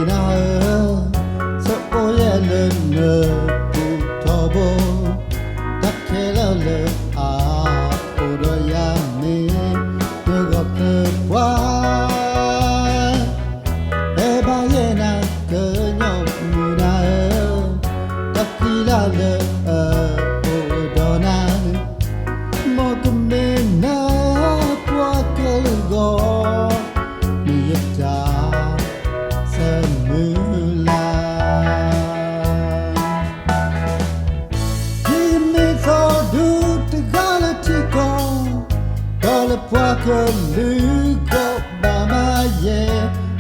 နၤဧၢ, ဆၢအိၣ်ယဲလၢနပူၤထီဘိ, တၢ်ခဲလၢာ်လၢအအိၣ်ဒီးယၤမ့ၢ်နဂီၢ်သၢပှၤ, အဲၣ်ဘၣ်ယဲနၤကညီမုၢ်နၤဧၢ, တၢ်ဃံလၤလၢအအိၣ်ဒီးနၤ, မ်ကမ့ၢ်နၤပှၤကလုာ်ဂီၢ်, မ့ၢ်ယတၢ်ဆၢမုၢ်လၢ်. ဒ်ယမ့ၢ်သီဒူတဂၤလၢထံကီၢ်, ဒီးလၢပှၤကလုာ်ဂီၢ်ဘၣ်မးယဲ,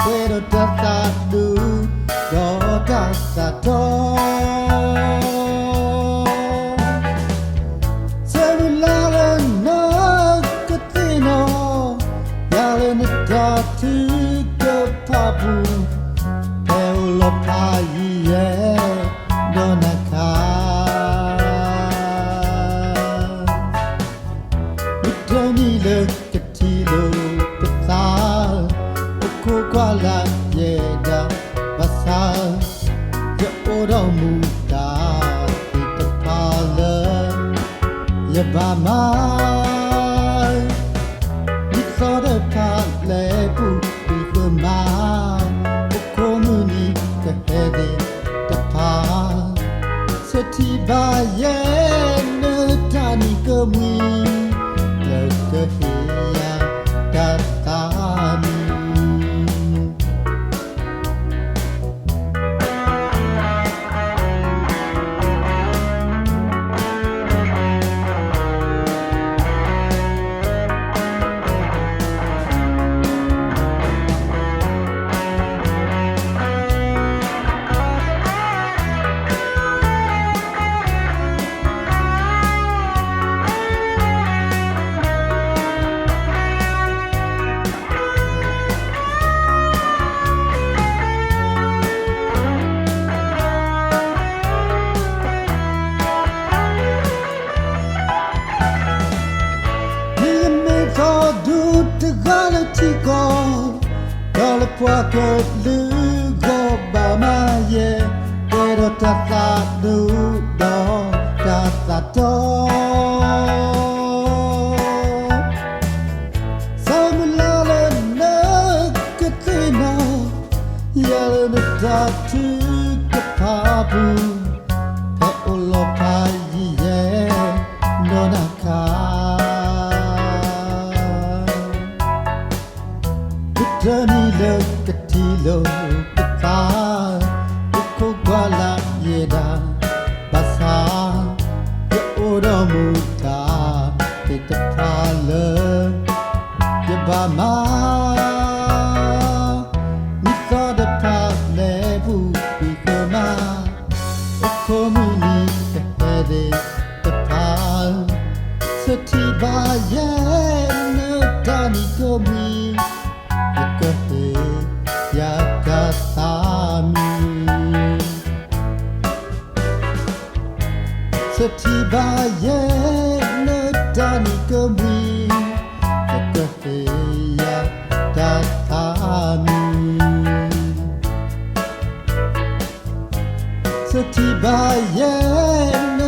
ပှဲၤဒီးတၢ်သးဒူ ဒီးတၢ်သးတီ ဆၢမုၢ်လၢ်လၢနကသ့ၣ်နီၣ်ယၤလၢနတၢ်ထုကဖၣ်ပူၤ, ဖဲအိၣ်လီၤဖးယံၤယဲဒီးနၤခါ, မုၢ်တနံၤလၢကထံၣ်လိာ်ပသး, အိၣ်ခိးကွၢ်လၢ်ယဲဒၣ်ဘၣ်ဆၣ်, ယအိၣ်ဒီးမူဒါသ့ၣ်တဖၣ်လၢ ယဘၣ်မၤ, ဒ်သိးဒီးဖးလဲၢ်ပူၤကွံာ်ဃၢၤမး, အိၣ်ခိးမုၢ်နံၤကဟဲသ့ၣ်တဖၣ်, ဆၢထံၣ်ဘၣ်ယဲနတၢ်နံၤကမှံ, လၢကဟ့ၣ်ယၤတၢ်သးမံ ဒ်ယမ့ၢ်သီဒူတဂၤလၢထံကီၢ်, ဒီးလၢပှၤကလုာ်ဂီၢ်ဘၣ်မးယဲ, ပှဲၤဒီးတၢ်သးဒူ ဒီးတၢ်သးတီ ဆၢမုၢ်လၢ်လၢနကသ့ၣ်နီၣ်ယၤလၢနတၢ်ထုကဖၣ်ပူၤ, ဖဲအိၣ်လီၤဖးယံၤယဲဒီးနၤခါ, မုၢ်တနံၤလၢကထံၣ်လိာ်ပသး, အိၣ်ခိးကွၢ်လၢ်ယဲဒၣ်ဘၣ်ဆၣ်, ယအိၣ်ဒီးမူဒါသ့ၣ်တဖၣ်လၢ ယဘၣ်မၤ, မုၢ်သီဒီးဖးလဲၢ်ပူၤကွံာ်ဃၢၤမး, အိၣ်ခိးမုၢ်နံၤကဟဲသ့ၣ်တဖၣ်, ဆၢထံၣ်ဘၣ်ယဲနတၢ်နံၤကမှံ, ယကဟ့ၣ်ယၤတၢ်သးမံ ဆၢထံၣ်ဘၣ်ယဲနတၢ်နံၤကမှံ, ယကဟ့ၣ်ယၤတၢ်သးမံ, ဆၢထံၣ်ဘၣ်ယဲ